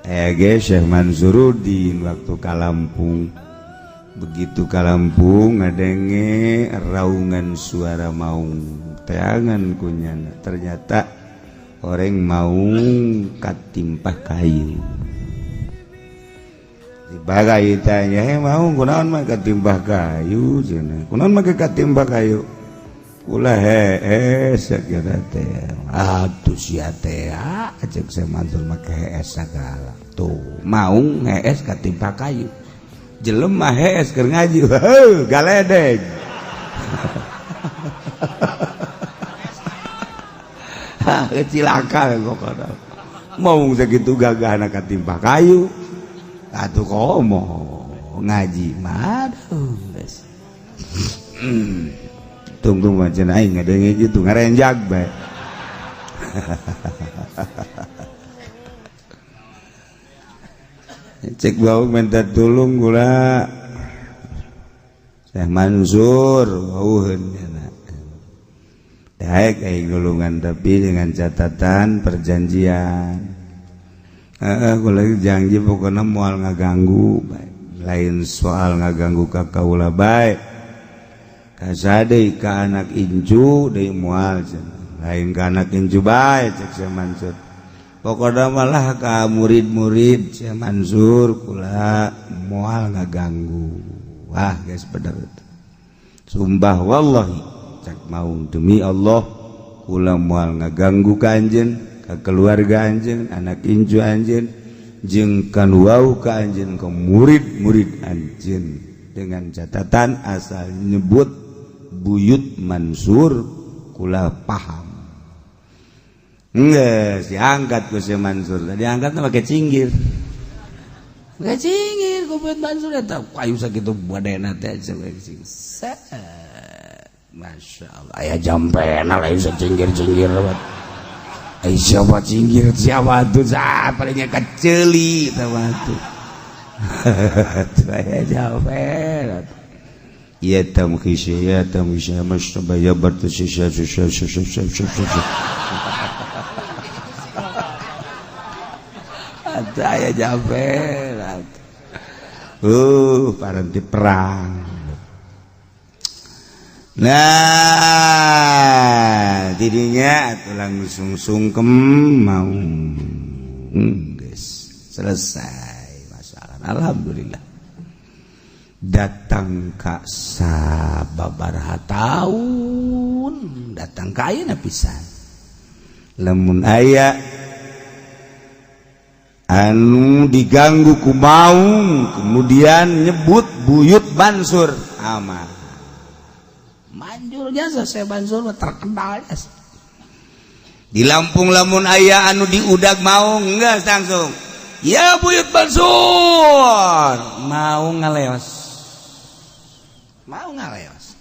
Ege Syekh Mansuruddin waktu ka Lampung, begitu ka Lampung ngadenge raungan suara maung, teangan kunyana, ternyata orang maung katimpah kayu. Dibagai tanya, "He maung, kunaon mah katimpah kayu?" Cenah, "Kunaon mah katimpah kayu?" "Ulah hees sakieu teh." "Atuh sia teh," cek Syekh Mansur, "make hees sagala." Tuh maung hees katimpa kayu, jelema hees keur ngaji heuh galedeg. Cilaka pokona maung sakitu gagahna katimpa kayu. Atuh komo ngaji mah, aduh geus. Tungtung mah cenah aing ngadenge kitu ngarenjag bae. Cek bau minta tulung gula Syekh Mansur wauheun cenah. Daek aing nulungan, tapi dengan catatan perjanjian. Heeh, kula janji pokona moal ngaganggu bae. Lain soal ngaganggu ka kaula bae. Kasade ka anak incu deui moal cenah. Lain ka anak incu bae cek Syekh Mansur. Pokona malah ka murid-murid Syekh Mansur kula moal ngaganggu. Wah, geus bener. Sumpah wallahi cek mau, demi Allah kula moal ngaganggu ka anjeun, ka keluarga anjeun, anak incu anjeun, jeung kan wau ka anjeun, ka murid-murid anjeun, dengan catatan asal nyebut Buyut Mansur kula paham. Enggak diangkat ku si Mansur, diangkat pakai cinggir, pakai cinggir ku Buyut Mansur eta kayu sakitu badena teh. Masya Allah, aya jampena lain sacinggir-cinggir. Ai siapa cinggir siapa tuh, palingnya keceli eta mah tuh. Aya jampena. Ya tamkhisya ya tamkhisya mashtaba ya bartashisha shisha shisha shisha shisha. Aya jampena. Paranti perang. Nah, tidinya langsung sungkem mau. Guys, selesai masalah. Alhamdulillah. Datang ka sababaraha tahun, datang ka ayeuna pisan. Lamun aya anu diganggu ku maung kemudian nyebut Buyut Mansur, aman. Manjur jasa saya Mansur terkenal jasa. Di Lampung lamun aya anu diudag maung, enggak langsung ya Buyut Mansur, mau ngaleos, mau ngaleos.